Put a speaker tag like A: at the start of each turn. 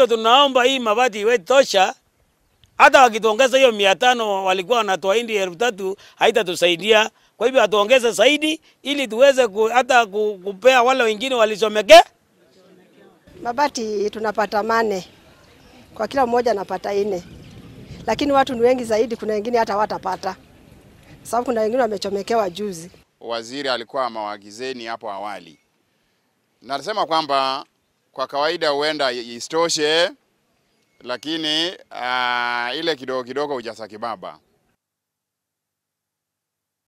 A: Tunaomba hii mabati iwe tosha. Hata wakituongeza hiyo 500 walikuwa wanatuahidi 3,000 haitatusaidia. Kwa hivyo atuongeze zaidi ili tuweze hata kupea wale wengine walichomeke.
B: Mabati tunapata 8. Kwa kila mmoja anapata 4. Lakini watu ni wengi zaidi, kuna wengine hata watapata. Sababu kuna wengine wamechomekewa juzi.
C: Waziri alikuwa amewaagizeni hapo awali. Nasema kwamba kwa kawaida huenda isitoshe, lakini ile kidogo kidogo hujaza kibaba.